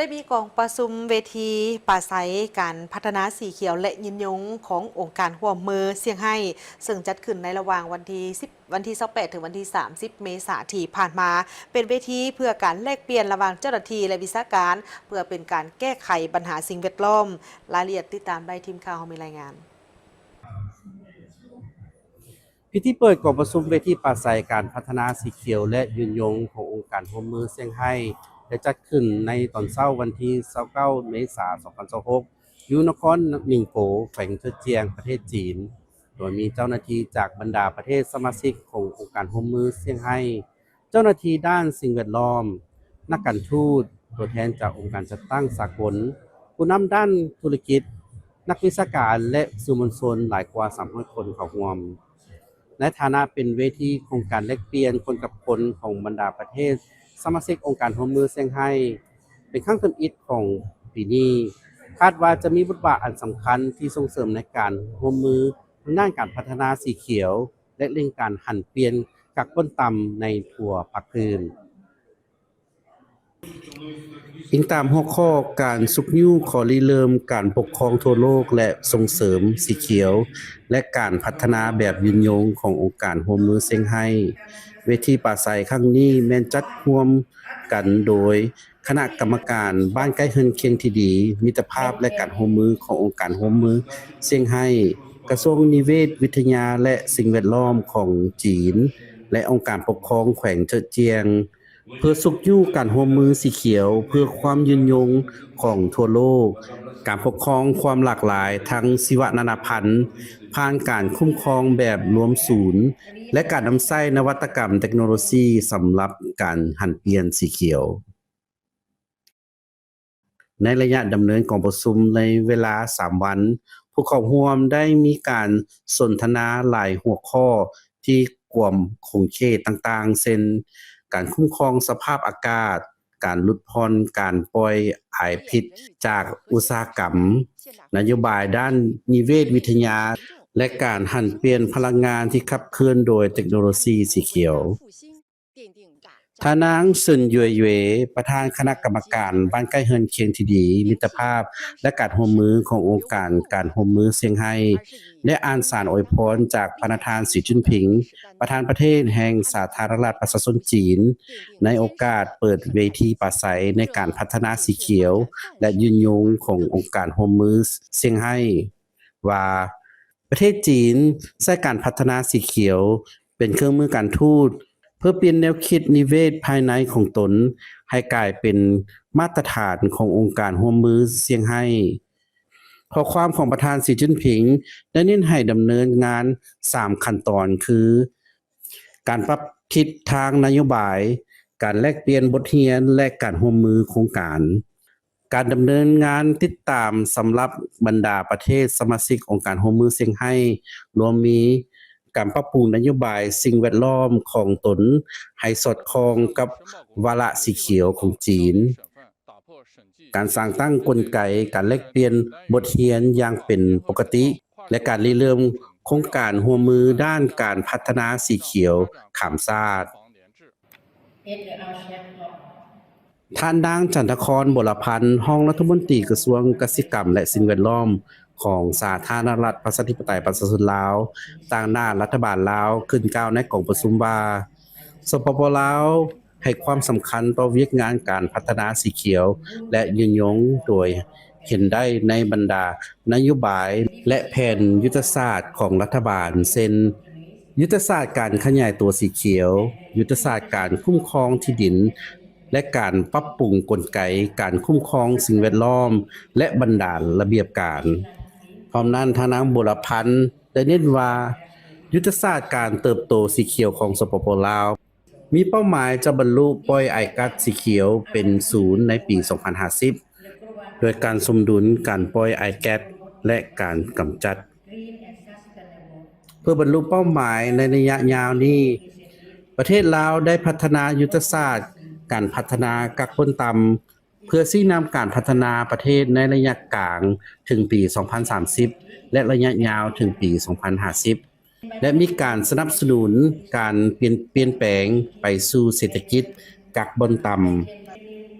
ໄດ້ມີກອງປະຊຸມເວທີປາໄສການພັດທະນາສີຂຽວ ແລະ ຍືນຍົງຂອງອົງການຮ່ວມມືຊຽງໄຮ້ ເຊິ່ງຈັດຂຶ້ນໃນລະຫວ່າງວັນທີສິບ ວັນທີຊາວແປດ ເຖິງວັນທີສາມສິບ ເມສາທີ່ຜ່ານມາ, ເປັນເວທີເພື່ອການແລກປ່ຽນລະຫວ່າງເຈົ້າໜ້າທີ່ ແລະ ວິຊາການ ເພື່ອເປັນການແກ້ໄຂບັນຫາສິ່ງແວດລ້ອມ. ລາຍລະອຽດຕິດຕາມໄດ້, ທີມຂ່າວເຮົາມີລາຍງານ. ພິທີເປີດກອງປະຊຸມເວທີປາໄສການພັດທະນາສີຂຽວ ແລະ ຍືນຍົງຂອງອົງການຮ່ວມມືຊຽງໄຮ້ ໄດ້ຈັດຂຶ້ນໃນຕອນເຊົ້າວັນທີຊາວເກົ້າ ເມສາ ສອງພັນຊາວຫົກ ຢູ່ນະຄອນໜິງໂປ, ແຂວງເຈີ້ອຈຽງ, ປະເທດຈີນ, ໂດຍມີເຈົ້າໜ້າທີ່ຈາກບັນດາປະເທດສະມາຊິກຂອງອົງການຮ່ວມມືຊຽງໄຮ້, ເຈົ້າໜ້າທີ່ດ້ານສິ່ງແວດລ້ອມ, ນັກການທູດ, ຕົວແທນຈາກອົງການຈັດຕັ້ງສາກົນ, ຜູ້ນຳດ້ານທຸລະກິດ, ນັກວິຊາການ ແລະ ສື່ມວນຊົນຫຼາຍກວ່າສາມຮ້ອຍຄົນເຂົ້າຮ່ວມ. ໃນຖານະເປັນເວທີຂອງການແລກປ່ຽນຄົນກັບຄົນຂອງບັນດາປະເທດສະມາຊິກອົງການຮ່ວມມືຊຽງໄຮ້ ເປັນຄັ້ງທຳອິດຂອງປີນີ້, ຄາດວ່າຈະມີບົດບາດອັນສຳຄັນທີ່ສົ່ງເສີມໃນການຮ່ວມມືທາງດ້ານການພັດທະນາສີຂຽວ ແລະ ເລັ່ງການຫັນປ່ຽນກັກບົນຕ່ຳໃນທົ່ວພາກພື້ນ. ອີງຕາມຫົວຂໍ້ການຊຸກຍູ້ຂໍລິເລີ່ມການປົກຄອງທົ່ວໂລກ ແລະ ສົ່ງເສີມສີຂຽວ ແລະ ການພັດທະນາແບບຍືນຍົງຂອງອົງການຮ່ວມມືຊຽງໄຮ້, ເວທີປາໄສຄັ້ງນີ້ແມ່ນຈັດຮ່ວມກັນໂດຍຄະນະກຳມະການບ້ານໃກ້ເຮືອນຄຽງທີ່ດີ, ມິດຕະພາບ ແລະ ການຮ່ວມມືຂອງອົງການຮ່ວມມືຊຽງໄຮ້, ກະຊວງນິເວດວິທະຍາ ແລະ ສິ່ງແວດລ້ອມຂອງຈີນ ແລະ ອົງການປົກຄອງແຂວງເຈີ້ອຈຽງ. ເພື່ອຊຸກຍູ້ການຮ່ວມມືສີຂຽວເພື່ອຄວາມຍືນຍົງຂອງທົ່ວໂລກ, ການປົກຄອງຄວາມຫຼາກຫຼາຍທາງຊີວະນານາພັນ ຜ່ານການຄຸ້ມຄອງແບບລວມສູນ ແລະ ການນຳໃຊ້ນະວັດຕະກຳເຕັກໂນໂລຊີສຳລັບການຫັນປ່ຽນສີຂຽວ. ໃນໄລຍະດຳເນີນກອງປະຊຸມໃນເວລາສາມວັນ, ຜູ້ເຂົ້າຮ່ວມໄດ້ມີການສົນທະນາຫຼາຍຫົວຂໍ້ທີ່ກວມຂົງເຂດຕ່າງໆ ເຊັ່ນ ການຄຸ້ມຄອງສະພາບອາກາດ, ການຫຼຸດຜ່ອນການປ່ອຍອາຍພິດຈາກອຸດສາຫະກຳ, ນະໂຍບາຍດ້ານນິເວດວິທະຍາ ແລະ ການຫັນປ່ຽນພະລັງງານທີ່ຂັບເຄື່ອນໂດຍເຕັກໂນໂລຊີສີຂຽວ. ທ່ານນາງ ເຊິນ ຢວຍເຫວ ປະທານຄະນະກຳມະການບ້ານໃກ້ເຮືອນຄຽງທີ່ດີ, ມິດຕະພາບ ແລະ ການຮ່ວມມືຂອງອົງການການຮ່ວມມືຊຽງໄຮ້ ໄດ້ອ່ານສານອວຍພອນຈາກພະນະທ່ານ ສີ ຈິ້ນຜິງ ປະທານປະເທດແຫ່ງສາທາລະນະລັດປະຊາຊົນຈີນ ໃນໂອກາດເປີດເວທີປາໄສໃນການພັດທະນາສີຂຽວ ແລະ ຍືນຍົງຂອງອົງການຮ່ວມມືຊຽງໄຮ້ ວ່າ ປະເທດຈີນໃຊ້ການພັດທະນາສີຂຽວເປັນເຄື່ອງມືການທູດ ເພື່ອປ່ຽນແນວຄິດນິເວດພາຍໃນຂອງຕົນໃຫ້ກາຍເປັນມາດຕະຖານຂອງອົງການຮ່ວມມືຊຽງໄຮ້. ຂໍ້ຄວາມຂອງປະທານ ສີ ຈິ້ນຜິງ ໄດ້ເນັ້ນໃຫ້ດຳເນີນງານສາມຂັ້ນຕອນ ຄື ການປັບທິດທາງນະໂຍບາຍ, ການແລກປ່ຽນບົດຮຽນ ແລະ ການຮ່ວມມືໂຄງການ. ການດຳເນີນງານຕິດຕາມສຳລັບບັນດາປະເທດສະມາຊິກອົງການຮ່ວມມືຊຽງໄຮ້ ລວມມີ ການປັບປຸງນະໂຍບາຍສິ່ງແວດລ້ອມຂອງຕົນໃຫ້ສອດຄ່ອງກັບວາລະສີຂຽວຂອງຈີນ, ການສ້າງຕັ້ງກົນໄກການແລກປ່ຽນບົດຮຽນຢ່າງເປັນປົກກະຕິ ແລະ ການລິເລີ່ມໂຄງການຮ່ວມມືດ້ານການພັດທະນາສີຂຽວຂ້າມຊາດ. ທ່ານນາງ ຈັນທະຄອນ ບົວລະພັນ ຮອງລັດຖະມົນຕີກະຊວງກະສິກຳ ແລະ ສິ່ງແວດລ້ອມຂອງສາທາລະນະລັດ ປະຊາທິປະໄຕ ປະຊາຊົນລາວ ຕາງໜ້າລັດຖະບານລາວ ຂຶ້ນກ່າວໃນກອງປະຊຸມວ່າ ສປປ ລາວ ໃຫ້ຄວາມສຳຄັນຕໍ່ວຽກງານການພັດທະນາສີຂຽວ ແລະ ຍືນຍົງ ໂດຍເຫັນໄດ້ໃນບັນດານະໂຍບາຍ ແລະ ແຜນຍຸດທະສາດຂອງລັດຖະບານ ເຊັ່ນ ຍຸດທະສາດການຂະຫຍາຍຕົວສີຂຽວ, ຍຸດທະສາດການຄຸ້ມຄອງທີ່ດິນ ແລະ ການປັບປຸງກົນໄກການຄຸ້ມຄອງສິ່ງແວດລ້ອມ ແລະ ບັນດາລະບຽບການ. ພ້ອມນັ້ນ, ທ່ານນາງ ບົວລະພັນ ໄດ້ເນັ້ນວ່າ ຍຸດທະສາດການເຕີບໂຕສີຂຽວຂອງ ສປປ ລາວ ມີເປົ້າໝາຍຈະບັນລຸປ່ອຍອາຍກັສສີຂຽວເປັນສູນໃນປີສອງພັນຫ້າສິບ ໂດຍການສົມດຸນການປ່ອຍອາຍແກັສ ແລະ ການກຳຈັດ. ເພື່ອບັນລຸເປົ້າໝາຍໃນໄລຍະຍາວນີ້, ປະເທດລາວໄດ້ພັດທະນາຍຸດທະສາດການພັດທະນາກັກຄົນຕ່ຳ ເພື່ອຊີ້ນຳການພັດທະນາປະເທດໃນໄລຍະກາງເຖິງປີສອງພັນສາມສິບ ແລະ ໄລຍະຍາວເຖິງປີສອງພັນຫ້າສິບ ແລະ ມີການສະໜັບສະໜູນການປ່ຽນ ປ່ຽນແປງໄປສູ່ເສດຖະກິດກັກບ່ອນຕ່ຳ.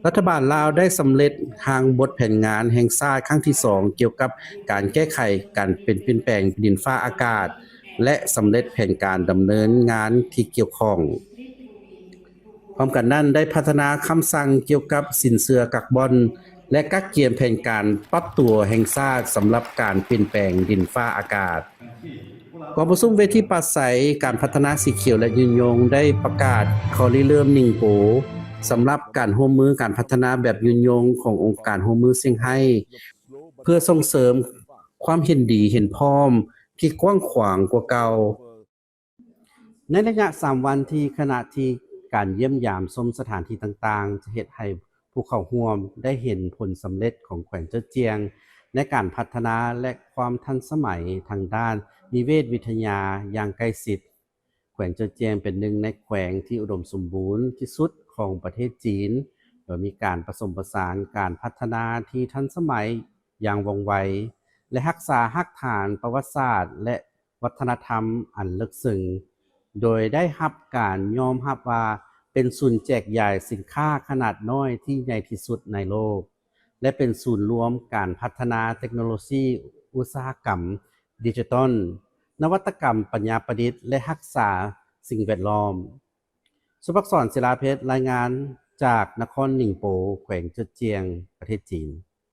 ລັດຖະບານລາວໄດ້ສຳເລັດຮ່າງບົດແຜນງານແຫ່ງຊາດຄັ້ງທີສອງ ກ່ຽວກັບການແກ້ໄຂການເປັນປ່ຽນແປງດິນຟ້າອາກາດ ແລະ ສຳເລັດແຜນການດຳເນີນງານທີ່ກ່ຽວຂ້ອງ. ພ້ອມກັນນັ້ນ ໄດ້ພັດທະນາຄຳສັ່ງກ່ຽວກັບສິນເຊື່ອກາບອນ ແລະ ກະກຽມແຜນການປັບຕົວແຫ່ງຊາດສຳລັບການປ່ຽນແປງດິນຟ້າອາກາດ. ກອງປະຊຸມເວທີປາໄສການພັດທະນາສີຂຽວ ແລະ ຍືນຍົງ ໄດ້ປະກາດຂໍ້ລິເລີ່ມໜິ່ງໂປ ສຳລັບການຮ່ວມມືການພັດທະນາແບບຍືນຍົງຂອງອົງການຮ່ວມມືຊຽງໄຮ້ ເພື່ອສົ່ງເສີມຄວາມເຫັນດີເຫັນພ້ອມທີ່ກວ້າງຂວາງກວ່າເກົ່າ. ໃນໄລຍະສາມວັນທີ່ຄະນະທີ່ການຢ້ຽມຢາມຊົມສະຖານທີ່ຕ່າງໆ ຈະເຮັດໃຫ້ຜູ້ເຂົ້າຮ່ວມໄດ້ເຫັນຜົນສຳເລັດຂອງແຂວງເຈີ້ອຈຽງ ໃນການພັດທະນາ ແລະ ຄວາມທັນສະໄໝທາງດ້ານນິເວດວິທະຍາຢ່າງໃກ້ຊິດ. ແຂວງເຈີ້ອຈຽງເປັນໜຶ່ງໃນແຂວງທີ່ອຸດົມສົມບູນທີ່ສຸດຂອງປະເທດຈີນ, ໂດຍມີການປະສົມປະສານການພັດທະນາທີ່ທັນສະໄໝຢ່າງວ່ອງໄວ ແລະ ຮັກສາຮາກຖານປະຫວັດສາດ ແລະ ວັດທະນະທຳອັນເລິກເຊິ່ງ, ໂດຍໄດ້ຮັບການຍອມຮັບວ່າເປັນສູນແຈກຢາຍສິນຄ້າຂະໜາດນ້ອຍທີ່ໃຫຍ່ທີ່ສຸດໃນໂລກ ແລະ ເປັນສູນລວມການພັດທະນາເຕັກໂນໂລຊີອຸດສາຫະກຳດິຈິຕອນ, ນະວັດຕະກຳປັນຍາປະດິດ ແລະ ຮັກສາສິ່ງແວດລ້ອມ. ສຸພັກສອນ ສິລາເພັດ ລາຍງານຈາກນະຄອນໜິງໂປ, ແຂວງເຈີ້ອຈຽງ, ປະເທດຈີນ.